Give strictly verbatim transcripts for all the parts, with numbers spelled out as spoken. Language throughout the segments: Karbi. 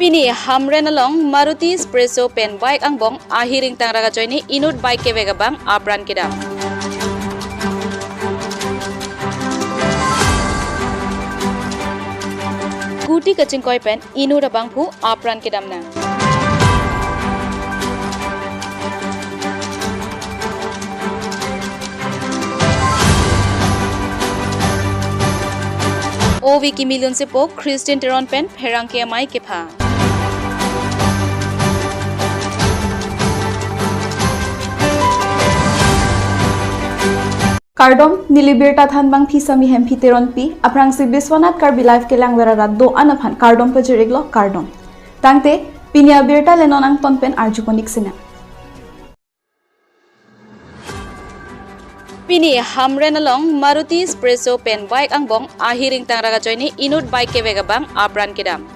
Pini Hamren along Maruti Spresso pen bike angbong ahiring tangrak ajoine inut bike kevek abang apran kedam. Scooty kachingkoi pen inut abangphu apran kedam nang. Ove kimi lunsepo Christine Teron pen pherangke amei kepha. Kardom, neli birta thanbang Phisami Hemphi Teronpi, aphrangsi Biswanath Karbi Live kelang vera rat do-an aphan kardom pajir-iklo, kardom. Tangte, pini abirta le non angton pen arju pon-ik sinang. Pini Hamren along Maruti Spresso pen bike angbong ahiring tangrak ajoine inut bike kevek abang apran kedam.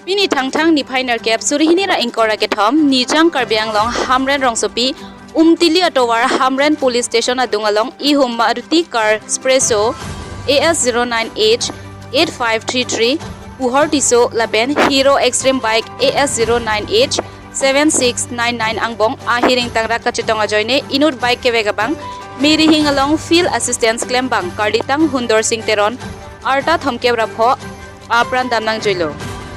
Pini Thangthang niphai nerkep suri hini ra ingkoi ra kethom Nijang Karbi Anglong Hamren rongsopi Umtili atovar Hamren Police Station adung along ihum Maruti car Spresso A S zero nine H eight five three three Puhor Tisso lapen Hero Xtreme bike A S zero nine H seven six nine nine angbong ahiring tangrak kachetong ajoine inut bike kevek abang Mirihing along field assistance klembang Karlitang Hundor Sing Teron arta thomkep ra pho apran dam nangjuilo.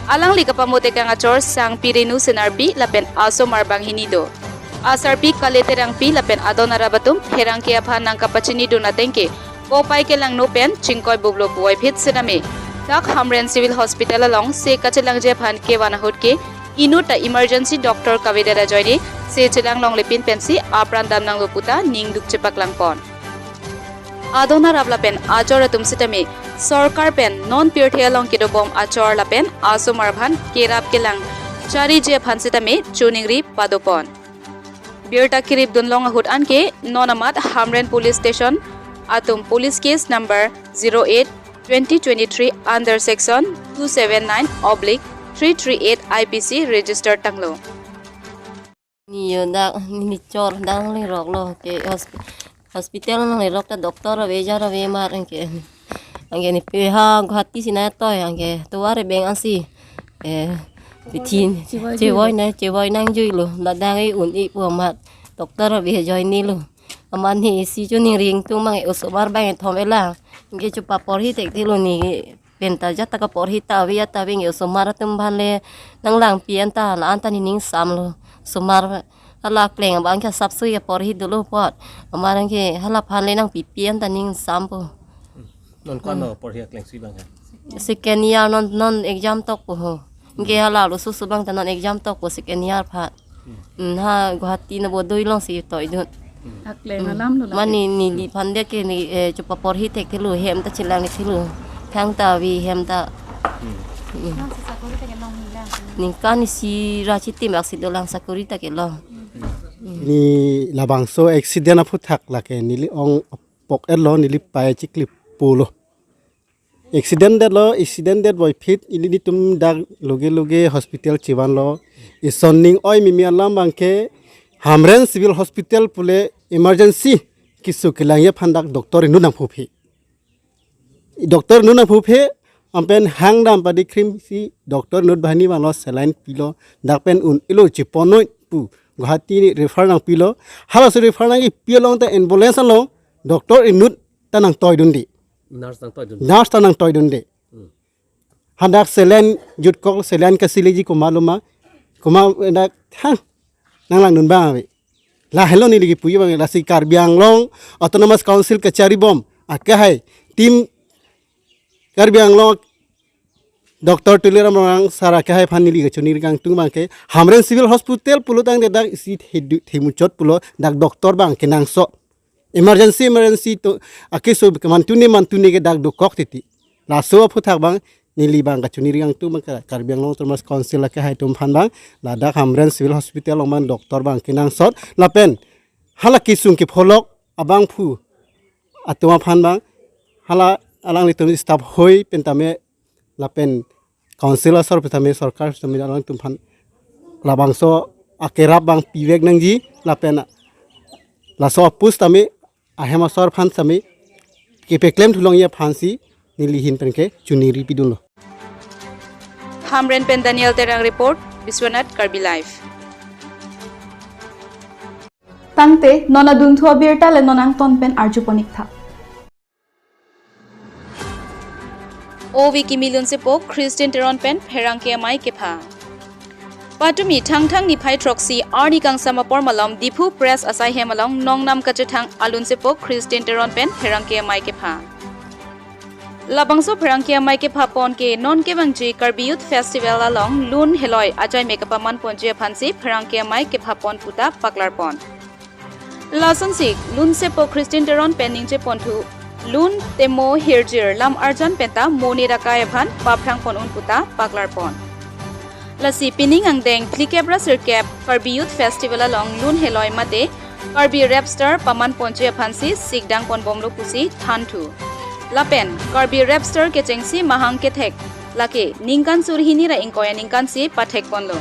Alangli kapamote kang achor Sangpi Renu Senarpi lapen asomar banghini do. Asarpi Kale Terangpi lapen adon arap atum pherangke aphan nangkapachinidun atengke kopai kelangno pen chingkoi bublo puvoiphit setame dak Hamren Civil Hospital along se kachelangji aphan kevan ahut ke inut ta emergency doctor kavedet ajoine se chelang longlepin pensi apran dam nanglo puta ning duk chepaklangpon. Adon arap lapen achor atum setame sorkar pen non pirthe along kedobom achor lapen asomar aphan kerap kelang chariji aphan setame choningri padopon. Birta kiripdun long ahut anke non amat Hamren Police Station atum police case number zero eight twenty twenty-three under section two seven nine oblique three three eight I P C register tanglo. Ni yo dak ni chor dak nanglerok lo ke hosp-, hospital nanglerok ta doctor ave jar ave mar anke. Anke ni pe ha Guwahati si nangtoi anke tovar beng ansi. Eh, pithin chevoi chevoi nang chevoi nangjuilo. Ladak e un-e pu amat doctor ave ajoinelo. Amat ni isi choningri ingtung mang e osomar bang e thom elang. Anke chepaporhi thekthelo ni penta jat ta kaporhi ta ave ta ave nge osomar atum aphan le nanglangpi anta la anta ni ning samlo. Osomar hala kleng abang ke sapsui kaporhi dolo apot. Amar anke hala aphan le nangpipi anta ning sampo. Non ko-an porhi akleng si bang ha? Second year non, non exam tokpo ho. Anke hala lo susu bang ta non exam tokpo second year aphan. Hmm, ha Guwahati Navodaya alongsi toidun. Akleng alam lo la. Mane neli aphan dia ke ni, eh, chepaporhi thekthelo hem ta chelang thelo. Thangta ave hem ta. Hmm. Nang si sakori ta kelong ni lang. Ningkan isi ra chitim aksi dolang sakori ta kelong. Ni labangso accident aphuthak lake neli ong pok-etlo, neli pai chikli pulo. Accident detlo, accident det voiphit, ili nitum dak loge loge hospital chevanlo. Ison ning oi mimi alam bangke Hamren Civil Hospital pule emergency keso kelangji aphan dak doctor inut nangphuphi. Doctor inut nangphuphi, ampen hangdam padi krim si doctor inut banghini vanlo saline pilo, dak pen un-elo cheponoi pu Guwahati refer nangpilo. Halaso refer nangkipi along ta ambulance along doctor inut ta nangtoidunde. Nurse nangtoidunde. Nurse ta nangtoidunde. Hmm. Hadak saline jutkok saline kasileji komat loma. Komat dak thang nanglangdun bang ave. Lahelo neli kipuji bang lasi Karbi Anglong Autonomous Council kacharibom akehai team Karbi Anglong Doctor Tuliram Ronghang sir akehai aphan neli kachoningri kangtung bangke Hamren Civil Hospital pulo tangte dak isi thedu themuchot pulo dak doctor bang kenangsot. Emergency, emergency to akeso mantune mantune ke dak dokok titi. Laso aphuthak bang neli bang kachoningri kangtung bang Kar-, Karbi Anglong Autonomous Council akehai atum aphan bang ladak Hamren Civil Hospital along bang doctor bang kenangsot lapen hala kesung kepholok abangphu atum aphan bang hala alanglitum staff hoi pen tame lapen council asor pen tame sorkar pen tame alangtum aphan labangso akerap bang pivek nangji lapen laso apus tame ahem asor aphan tame kepeklem thulongji aphansi neli ahin penke choningri pidunlo. Hamren pen Daniel Terang report, Biswanath Karbi Live. Tangte, non adunthu abirta le non angton pen arju ponik tha. Ove kimi lunsepo Christian Teron pen pherangke amei kepha. Patumi Thangthang niphai throksi arni kangsam apor malom Diphu Press asai hem along nongnam kachethang alunsepo Christian Teron pen pherangke amei kepha. Labangso pherangke amei kepha pon ke non kevangji Karbi Youth Festival along lun heloi ajai me kapaman ponji aphansi pherangke amei kepha pon puta paklar pon. Lasonsi lunsepo Christian Teron pen ningje ponthu, lun temo hirjir lam arjan penta mone dakai aphan paphrang pon un puta paklar pon. Lasi pining angdeng phlikep ra sirkep Karbi Youth Festival along lun heloi mate Karbi Rap Star paman ponji aphansi sikdang pon bomlo pusi thanthu. Lapen Karbi Rap Star kechengsi mahang kethek lake ningkan suri hini ra ingkoi aningkansi pathek ponlo.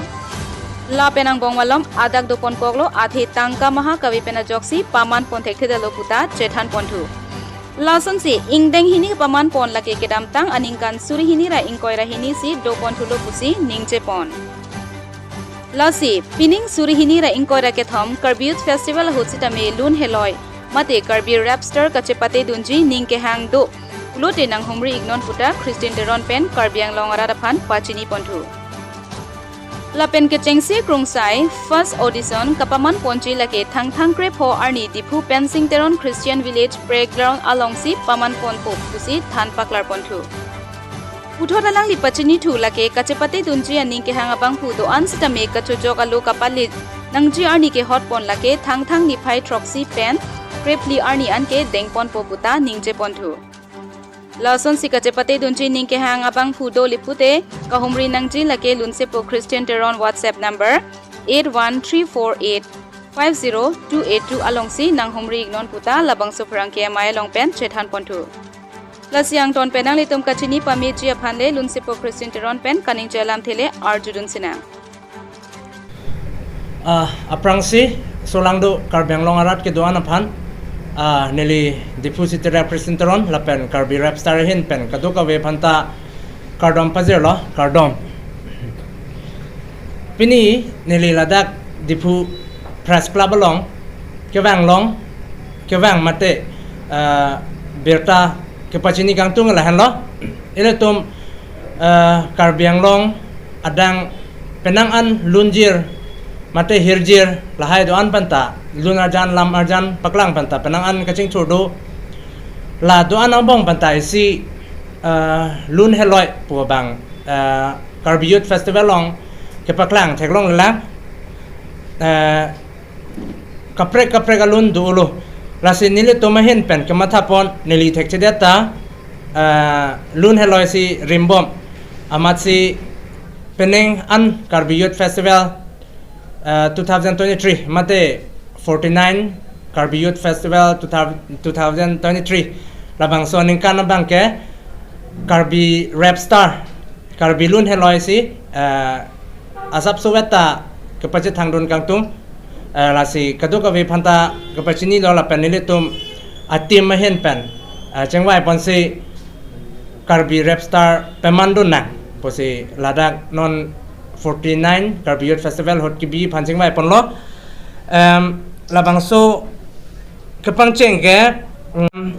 Lapen angbong malom adak do pon koklo, athe tangka maha kave pen ajoksi paman pon thekthedetlo puta chethan ponthu. Lasonsi ingdeng hini paman pon lake kedamtang aningkan suri hini ra ingkoi ra hini si do ponthulo pusi ningje pon. Lasi pining suri hini ra ingkoi ra kethom Karbi Youth Festival ahut sitame lun heloi mate Karbi Rap Star kachepate dunji ning kehang do pulote nanghumri iknon puta Christian Teron pen Karbi Anglong arat aphan pachini ponthu. Lapen kechengsi krungsai first audition kapaman ponji lake Thangthang krepho arni Diphu Pensing Teron Christian Village Playground alongsi paman ponpo pusi than paklar ponthu. Puthot alangli pachini thu lake kachepate dunji aning kehang abangphu do-an sitame kachojok alo kapalit nangji arni kehot pon lake Thangthang niphai throksi pen krephli arni anke dengponpo puta ningje ponthu. Lasonsi kachepate dunji ning kehang abangphu do lipute kahumri nangji lake lunsepo Christian Teron WhatsApp number eight one three four eight five zero two eight two alongsi nanghumri iknon puta labangso pherangke amei along pen chethan ponthu. Lasi angton pen nanglitum kachini pameji aphan le lunsepo Christian Teron pen kaningje alamthe le arjudun sinang. Ah, aphrangsi solangdo Karbi Anglong arat kedo-an aphan, ah, neli Diphu City Rap Christian Teron lapen Karbi Rap Star ahin pen kadokave aphanta kardom pajirlo, kardom. Pini neli ladak Diphu Press Club along kevang long, kevang mate, ah, birta kepachini kangtung lahenlo. Ilitum, ah, Karbi Anglong adang penang an lunjir mate hirjir lahai do-an penta, lun arjan lam arjan paklang penta penang an kachingthur do. La do-an angbong penta isi, ah, lun heloi pu abang, ah, Karbi Youth Festival along kepaklang theklong lang, ah, kaprek kaprek alun do-olo. Lasi nelitum ahin pen kematha pon neli thekchedet ta, ah, lun heloi si rimbom amatsi penang an Karbi Youth Festival, ah, two thousand twenty-three mate forty-nine Karbi Youth Festival two thousand, two thousand twenty-three labangso aningkan abangke Karbi Rap Star, Karbi lun heloi si, eh, asapso veta kepachethangdun kangtung, eh, lasi kadokave aphanta kepachinilo lapen nelitum a-team ahin pen, eh, chengvai ponsi Karbi Rap Star pemandun nang pusi ladak non forty-nine Karbi Youth Festival ahut kebi aphan chengvai ponlo. Em, labangso kepangcheng ke, mm,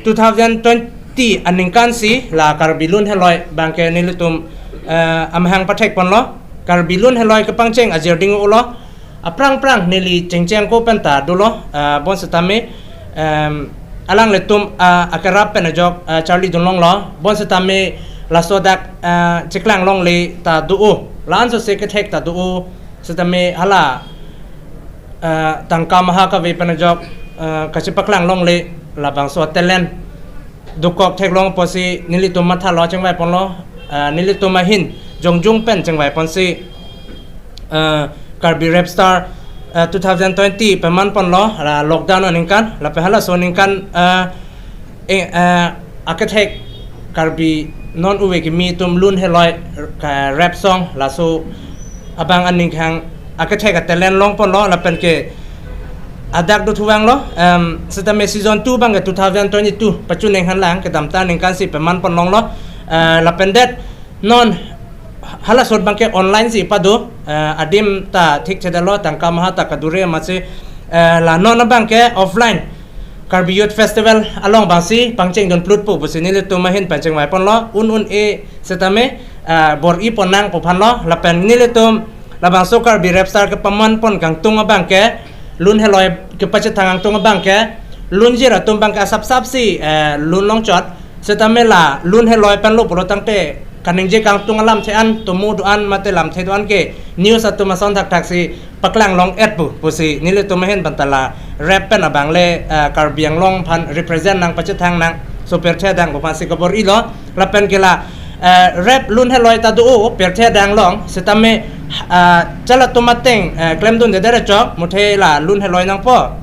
two thousand twenty aningkan si la Karbi lun heloi abangke nelitum, eh, amahang pathek ponlo. Karbi lun heloi kepangcheng ajir ding-olo. Aphrang phrang neli chengcheng ko penta dolo, eh, bonsetame, em, alanglitum, ah, akerap pen ajok, ah, charlidun longlo. Bonsetame laso dak, ah, cheklang longle ta do-o. La-an sose kethek ta do-o. Setame hala, eh, tangka maha kave pen ajok, eh, kachepaklang longle labangso talent dokok theklong pusi nelitum mathalo chengvai ponlo, eh, nelitum ahin jongjung pen chengvai ponsi, eh, Karbi Rap Star, eh, two thousand twenty peman ponlo, la lockdown aningkan, lapen halaso aningkan, eh, eh, eh, akethek Karbi non ove kimi atum lun heloi ka rap song laso abang aning kehang akethek a-talent long ponlo lapen ke adak do thuvanglo, em, setame season two abangke two thousand twenty-two pachuneng han lang kedamtang aningkan si peman pon longlo, eh, lapen det non Hala sot abangke online si pado, eh, adim ta thik chedalo, tangka maha ta kadure amatsi, eh, la non abangke offline Karbi Youth Festival along abangsi pangcheng dun plutpo pusi nelitum ahin pangcheng mai ponlo, un un-e setame, eh, bor-i pon nang pu aphanlo, lapen nelitum labangso Karbi Rap Star kepaman pon kangtung abangke, lun heloi kepachethang kangtung abangke, lunjir atum abangke asap sap si, eh, lun longchot, setame la lun heloi pen lo pulo tangte kaningje kangtung alamthe an, tomo do-an mate lamthe do-an ke news atum ason thakthak si paklang long-et pu pusi nelitum ahin panta la rap pen abang le, eh, Karbi Anglong aphan represent nang pachethang nang so pirthe adang pu aphansi kabor-ilo, lapen ke la, eh, rap lun heloi ta do-o pirthe adang along setame, eh, chalatum ateng, eh, klemdunde der chok muthe la lun heloi nangpo,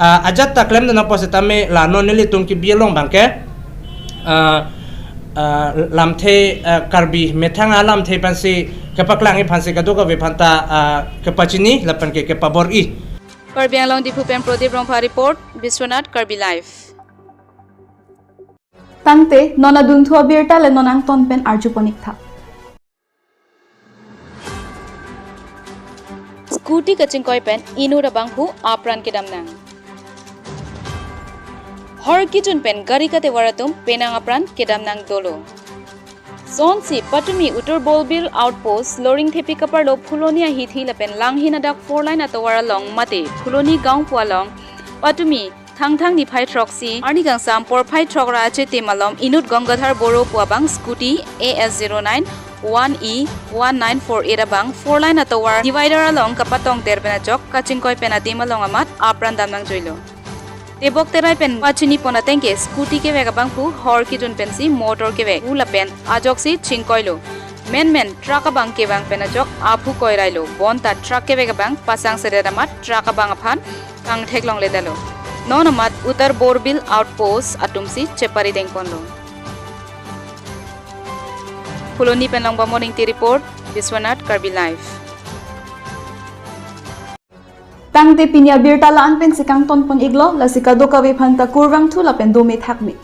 eh, ajat ta klemdun nangpo setame la non nelitum kebi along abangke, eh, eh, lamthe, eh, Karbi methang alamthe aphansi kepaklangji aphansi kadokave aphanta, eh, kepachini lapen ke kepabor-i. Karbi Anglong Diphu pen Prodip Rongpha report, Biswanath Karbi Live. Tangte non adunthu abirta le non angton pen arju pon-ik tha. Scooty kachingkoi pen inut abangphu apran kedam nang. Hor kejun pen gari katovar atum penang apran kedam nang dolo. Sonsi patumi Uttar Borbil outpost Loringthepi kaparlo Phuloni ahithi lapen Langhin adak four lane atovar along mate Phuloni gaon pu along patumi Thangthang niphai throksi arni kangsam porphai throk ra achitim alom inut Gangadhar Boro pu abang scooty A S zero nine one E one nine four eight abang four lane atovar divider along kapatongter pen ajok kachingkoi pen adim along amat apran dam nangjuilo. Tebok terai pen pachini pon ateng ke scooty kevek abangphu hor kejun pensi motor kevek pu lapen ajoksi chingkoilo. Menmen truck abang kevang pen ajok aphu koirailo. Bonta truck kevek abang pasang sedet amat truck abang aphan kangthek longledetlo. Non amat Uttar Borbil outpost atumsi chepari dengponlo. Phuloni pen Longbamon Ingti report, Biswanath Karbi Live. Tangte pini abirta la-an pensi kangton pon-iklo, lasi kadokave aphanta kurvangthu lapen dome thakme.